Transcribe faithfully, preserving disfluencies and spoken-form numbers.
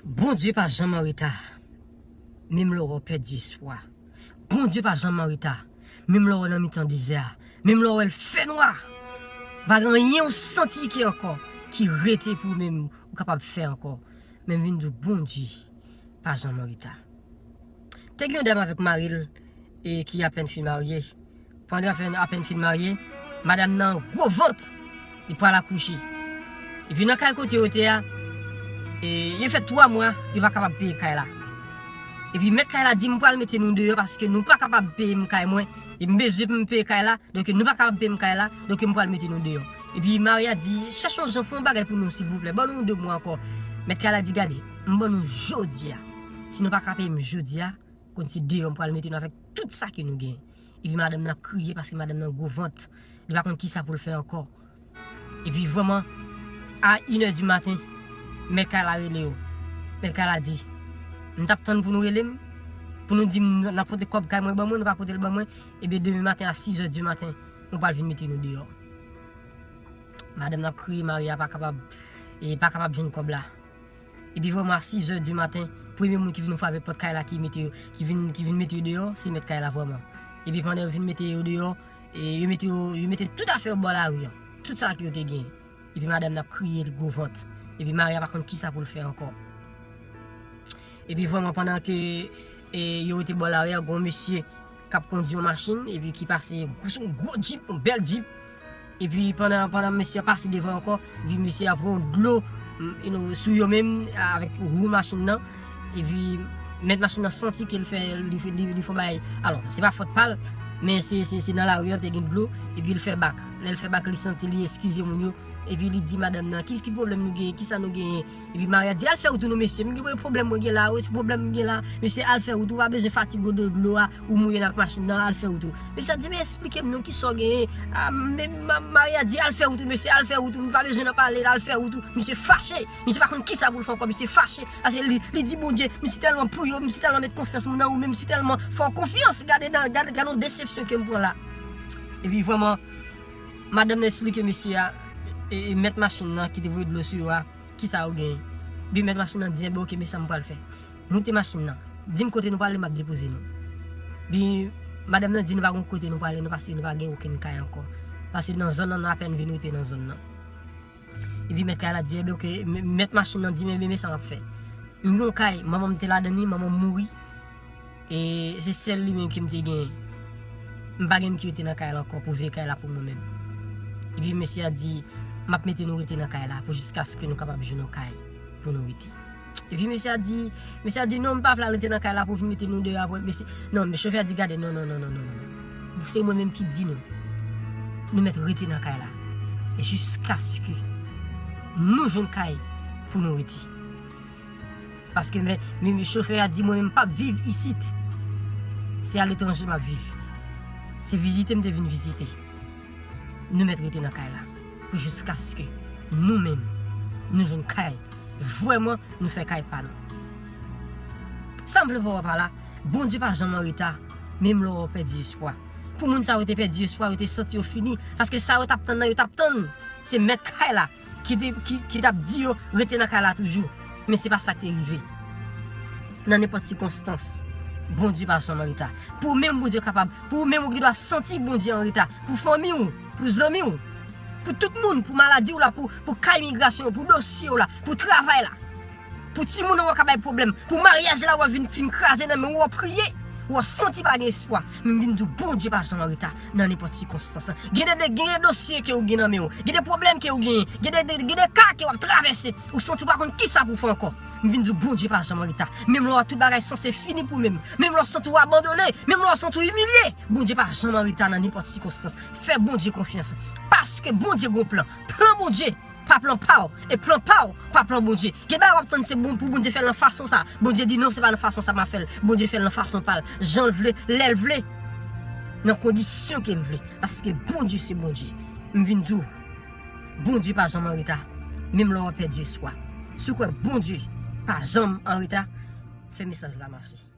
Bondye pa janm an reta, menm lè w pèdi espwa. Bondye pa janm an reta, menm lè w nan mitan dezè a, menm lè w fè nwa. Pa gen anyen w santi ki ankò, ki rete pou menm ou kapab fè ankò. Men m vin di w, Bondye pa janm an reta. Te gen yon dam avèk mari l, e ki apèn fin marye. Pandan apèn, apèn fin marye, madanm nan gwo vant, li pral akouche. Epi nan kay kote yo te a, e, yo fè twa mwa, yo pa kapab peye kay la. Epi mèt kay la di, "M pral mete nou deyò paske nou pa kapab peye m kay mwen, e m bezwen pou m peye kay la, donk nou pa kapab peye m kay la, donk m pral mete nou deyò." Epi mari a di, "Chèche yon jan, fè yon bagay pou nou, silvouplè, ban nou de mwa ankò." Mèt kay la di, "Gade, m ban nou jodi a. Si nou pa ka peye m jodi a, konn se deyò m pral mete nou avèk tout sa ke nou genyen." Epi madanm nan ap kriye paske madanm nan gwo vant. Li pa konn kisa pou l fè ankò. Epi vrèman, a inè di maten, mèt kay la rele yo. Mèt kay la di, "M t ap tann pou nou rele m, pou nou di m n ap pote kòb kay mwen ban mwen, nou pa pote l ban mwen. Ebyen, demen maten a sizè di maten, nou pral vin mete nou deyò." Madanm nan ap kriye, mari a pa kapab, e pa kapab jwenn kòb la. Epi vrèman a sizè di maten, premye moun ki vin frape pòt kay la ki mete yo, ki vin, ki vin mete yo deyò, se mèt kay la vrèman. Epi pandan yo vin mete yo deyò, e yo mete yo, yo mete tout afè yo bò lari an. Tout sa ke yo te genyen. Epi madanm nan ap kriye, li gwo vant. Epi mari a pa konn kisa pou l fè ankò. Epi vrèman pandan ke, e, yo rete bò lari a, gon mesye k ap kondui yon machin, epi ki pase gwo, sou yon gwo jip, yon bèl jip. Epi pandan, pandan mesye a pase devan ankò, epi mesye a voye yon dlo, m, you know, sou yo menm, avèk wou machin nan. Epi mèt machin nan santi ke l fè, li, li, li fè yon bagay. Alò, se pa fòt pa l, men se, se, se nan lari an te gen dlo, epi l fè bak. Lè l fè bak, li santi li eskize moun yo, epi li di madanm nan, "Ki, ki pwoblèm nou genyen? Kisa nou genyen?" Epi mari a di, "Al fè wout ou non, mesye. M gen pwoblèm mwen gen la, wi, se pwoblèm m gen la. Mesye, al fè wout ou, pa bezwen fatige w de dlo a, ou mouye nan machin nan, al fè wout ou." Mesye a di, "Men esplike m non, kisa w genyen?" A, men ma-, mari a di, "Al fè wout ou, mesye, al fè wout ou, m pa bezwen nan pale, al fè wout ou." Misye fache, misye pa konn kisa pou l fè ankò, misye fache. Paske li, li di, "Bondye, m si tèlman priye w, m si tèlman met konfyans mwen nan ou, men m si tèlman fè w konfyans, gade nan, gade, gade yon desepsyon ke m pran la." Epi vrèman, madanm nan esplike mesye a, e, e mèt machin nan ki te voye dlo sou yo a, kisa yo genyen. Epi mèt machin nan di, "Enben, oke, men sa m pral fè. Moute machin nan. Di m kote nou prale, m ap depoze nou." Epi madanm nan di, "Nou pa gen kote nou prale, non, paske nou pa gen okenn kay ankò. Paske nan zòn nan, nou apèn vin rete nan zòn nan." Epi mèt kay la di, "Enben, oke," m-, mèt machin nan di, "Men, men, men sa m ap fè. M gen yon kay, manman m te ladan li, manman m mouri. E se sèl li menm ke m te genyen. M pa gen moun ki rete nan kay la ankò pou veye kay la pou mwen menm." Epi mesye a di, "M ap mete nou rete nan kay la pou jiskaske nou kapab jwenn yon kay pou nou rete." Epi mesye a di, mesye a di, "Non, m pa vle al rete nan kay la pou vin mete nou deyò apre." Mesye, non, men chofè a di, "Gade, non, non, non. Se mwen menm ki di nou. Nou mèt rete nan kay la. E jiskaske nou jwenn kay pou nou rete." Paske men, men, men chofè a di, "Mwen menm m p ap viv isit. Se aletranje m ap viv. Se vizite m te vin vizite. Nou mèt rete nan kay la. Pou jiskaske nou menm, nou jwenn kay. Vrèman, nou fè kay pa nou." Sa m vle fè w wè pa la, Bondye pa janm an reta, menm lè w pèdi espwa. Pou moun sa yo te pèdi espwa, yo te santi yo fini. Paske sa yo t ap tann nan, yo t ap tann. Se mèt kay la ki te, ki, ki t ap di yo rete nan kay la toujou. Men se pa sa k te rive. Nan nenpòt sikonstans, Bondye pa janm an reta. Pou ou menm, Bondye kapab. Pou ou menm, ou gen dwa santi Bondye an reta. Pou fanmi w, pou zanmi w, pou tout moun, pou maladi w la, pou, pou kay migrasyon, pou dosye w la, pou travay la. Pou timoun ou an ka bay pwoblèm, pou maryaj la w ap vin fin kraze nan men w, w ap priye, w ap santi pa gen espwa. Men m vin di w, Bondye pa janm an reta nan nenpòt sikonstans. Gen de, de, gen de dosye ke w gen nan men w, gen de pwoblèm ke w genyen, gen de, de, gen de ka ke w ap travèse, ou santi w pa konn kisa pou w fè ankò. M vin di w, Bondye pa janm an reta. Menm lè w wè tout bagay sanse fini pou menm, menm lè w santi w abandone, menm lè w santi w imilye, Bondye pa janm an reta nan nenpòt sikonstans. Fè Bondye konfyans. Paske Bondye gon plan. Plan Bondye pa plan pa w, e plan pa w pa plan Bondye. Gen bagay w ap tann se bon pou Bondye fè l nan fason sa. Bondye di, "Non, se pa nan fason sa m ap fè l." Bondye fè l nan fason pa l, jan l vle, lè l vle, nan kondisyon ke l vle. Paske Bondye se Bondye. M vin di w, Bondye pa janm an reta, menm lè w pèdi espwa. Si w kwè Bondye pa janm an reta, fè mesaj la mache.